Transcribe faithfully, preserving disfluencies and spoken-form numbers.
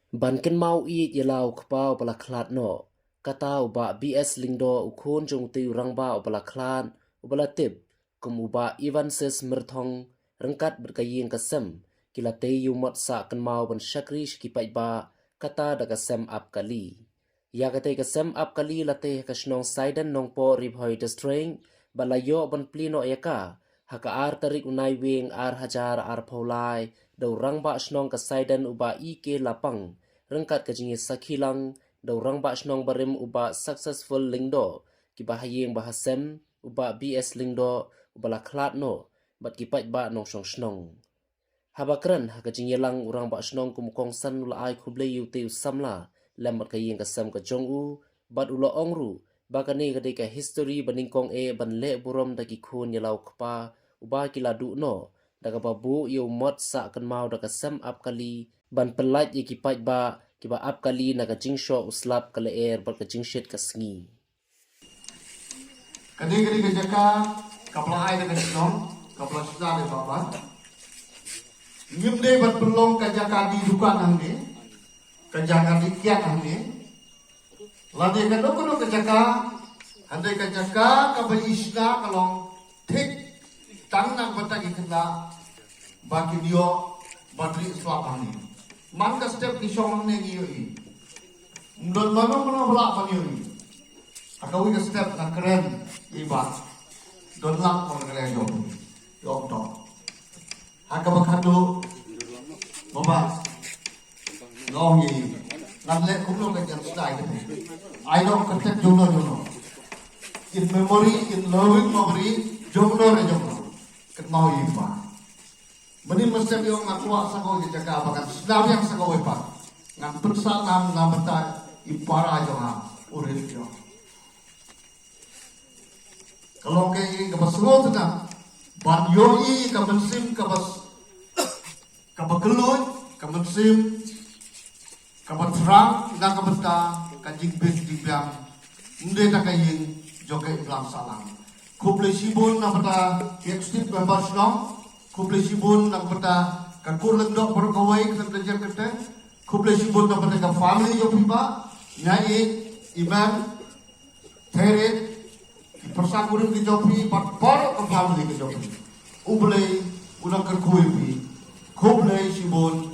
Ban kynmaw ïeit ïa la u kpa uba la khlad noh, kata u Bah B S Lyngdoh, u khun jong utu u rangbah uba la khlad, uba la tip kum u Bah Evansis Myrthong, ryngkat bad ka ïing ka sem, ki la tei ïa u mot sah kynmaw ban shakri sha ki paidbah, kata da ka sem ap kali. Ïa katei ka sem ap kali la tei ha ka shnong Saiden, Nongpoh, Ri Bhoi District, bad la ïoh ban plie noh ïa ka ha ka ar tarik u Naiwieng ar hajar arphew lai, da u rangbah shnong ka Saiden u Bah E K Lapang, ryngkat ka jingïasakhi lang da u rangbah shnong barim u Bah Successful Lyngdoh, ki bahaïing bahasem u Bah B S Lyngdoh uba la khlad noh, bad ki paidbah nongshong shnong. Haba kren ha ka jingïalang, u rangbah shnong kum u kongsan u la ai khublei ïa utei u samla lem bad ka ïing ka sem ka jong u, bad u la ong ruh ba kane ka dei ka history ba nyngkong eh ban leh burom da ki khun ïa la u kpa uba ki la duh noh, da kaba buh ïa u mot sah kynmaw da ka sem ap kali ban pyllait ïa ki paidbah kiba ap kali na ka jingshoh u slap ka lyer bad ka jingshit ka sngi. Kane, kane ka jaka kaba la ai da ka shnong, kaba la shna da i Bah Bah. Ngim dei ban pynlong ka jaka die dukan hangne, ka jaka die kiad hangne. Lane kano kano ka jaka, hynrei ka jaka kaba i shna ka long thik tang na ka bynta ki khynnah ba kin ïoh ban rieh slap hangne. Man ka step ki shong hangne ngi ïohi. Ym don mano mano ba lah ban ïohi. Ha kawei ka step nga kren ïa i Bah. Don lang ko na ka liang jong i ong to. Ha kaba khadduh, Bah Bah, nga ong ïa i, ngan leh kumno ka jingstad kane. Ai noh ka step jong no jong no. In memory, in loving memory jong no re jong no. Kynmaw ïa i Bah. Mynnin mynstep ïoh nga kwah sa kawei ka jaka ba ngan shna biang sa kawei pat. Ngan pynsah nam na bynta i para jong nga, u rit jong. Ka long kaei kaba sngewtynnat ban ïohi ka mynsiem kaba s-, kaba kylluid, ka mynsiem kaba thrang na ka bynta ka jingbit jingbiang. Ym dei tang ka ïing jong ka Imlang Sahlang. Khublei shibun na ka bynta ki executive member shnong. Khublei shibun na ka bynta ka kur Lyngdoh baroh kawei, ka Seng Tynjer Kyrteng. Khublei shibun na ka bynta ka family jong phi Bah. Nga ïeit, i Mem, Theret, ki pyrsa kurim ki jong phi bad baroh ka family ki jong phi. U Blei un nang kyrkhu ïa phi. Khublei shibun.